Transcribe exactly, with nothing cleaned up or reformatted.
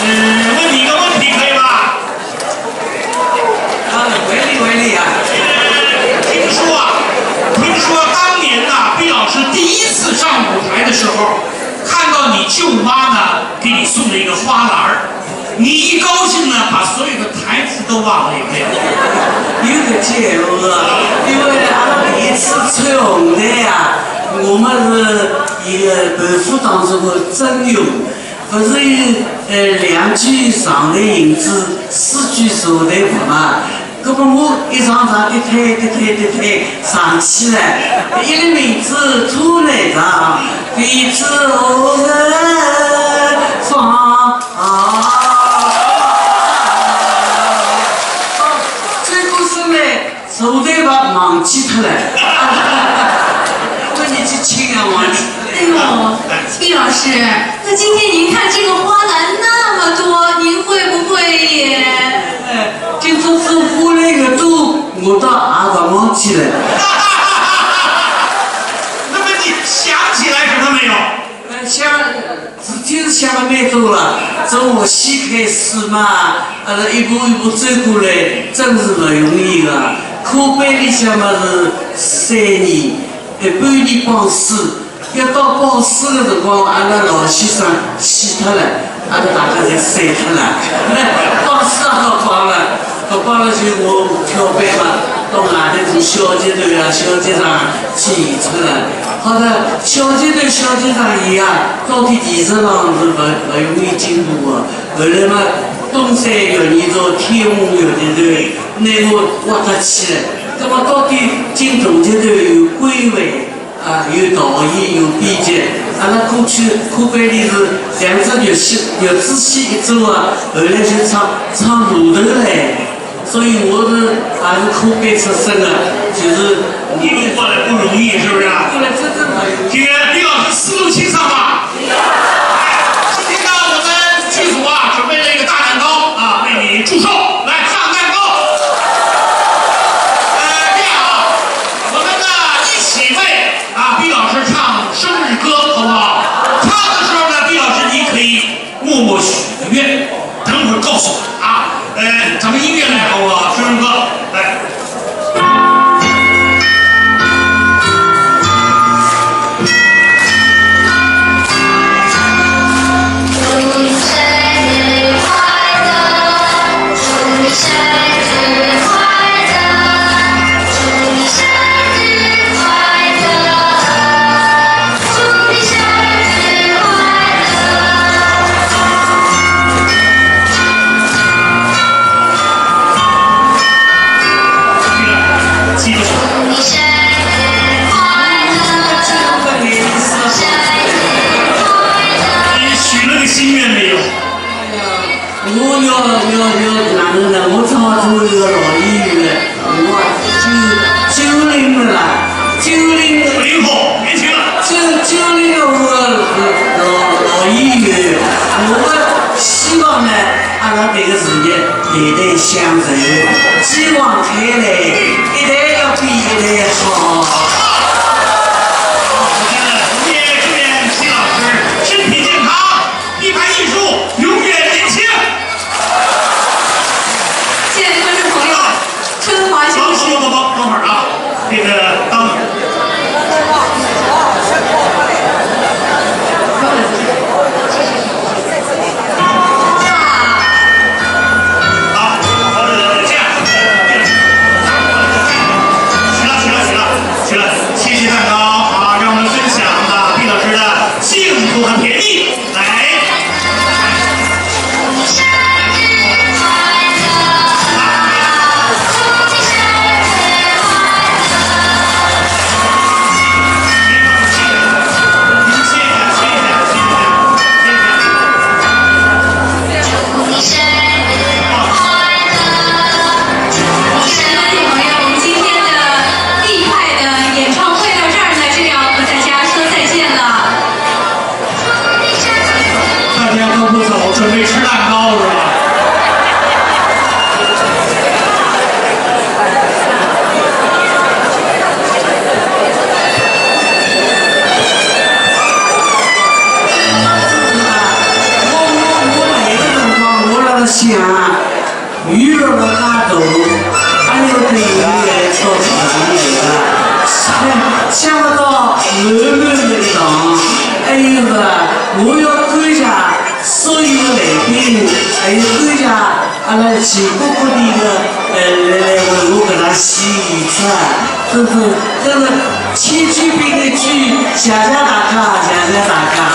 问你一个问题，可以吗？啊，问你，问你啊。听说啊，听说当年呐，毕老师第一次上舞台的时候，看到你舅妈呢，给你送了一个花篮儿，你一高兴呢，把所有的台词都忘了，有没有？有搿句闲话啊，因为阿拉第一次穿红毯啊，我们是一个盘副当中的曾荣， 勿是有，呃，两句上台行子，四句坐台步嘛。葛末我一上场，一推，一推，一推，上去了，一粒米子出来上，彼此何人放啊？这个是呢， 手头吧忘记脱了。问你去请啊，忘记。哎呦，毕老师，那今天您看这个花篮那么多，您会不会也……哎，今朝这花篮越多，我倒也勿忘记了。那么你想起来什么没有？ 呃，想，事体是想了蛮多了，从河西开始嘛，阿拉一步一步走过来，真是勿容易个。科班里向嘛是三年，呃，半年帮书，要到帮书个辰光，阿拉老先生死脱了，阿拉大家侪散脱了，帮书也勿帮了。 搿帮了就我跳板嘛，到外头做小剧团啊、小剧场去演出了。好的，小剧团、小剧场演啊，到底艺术上是勿，勿容易进步个。后来嘛，东山育儿场、天虹育儿团，拿我挖得起来。葛末到底进大剧团有规范， 啊，有导演，有编剧。阿拉过去科班里是两只肉丝，肉丝戏一做啊，后来就唱，唱码头嘞。所以我是，也是科班出身的，就是一路过来不容易，是不是啊？过来真正勿容易。这个毕老师思路清爽吧？今天呢，我们剧组啊，准备了一个大蛋糕啊，为你祝寿，来，上蛋糕。呃，这样啊，我们呢，一起为 啊，毕老师唱生日歌，好不好？唱的时候呢，毕老师你可以默默许个愿，等会儿告诉我啊。呃，咱们音乐来，好不好？生日歌来。你许了个心愿没有？ 我要，要，要哪能呢？我正好做一个老演员了，我啊，九，九零的啦，九零的。九零后，年轻了。九，九零的我是老，老演员，我希望呢，阿拉这个事业代代相传，继续开来，一代要比一代好。好，我们的同学祝愿毕老师身体健康。 一派艺术，永远年轻。亲爱的观众朋友，春华先生，等会儿啊，这个当好，好，这样，行了，行了，行了，行了，满满的一堂。哎呦啊，我要感谢所有的来宾，还有感谢阿拉全国各地的，呃，来，来为我搿搭献唱，真是，真是千句不能句，谢谢大家，谢谢大家。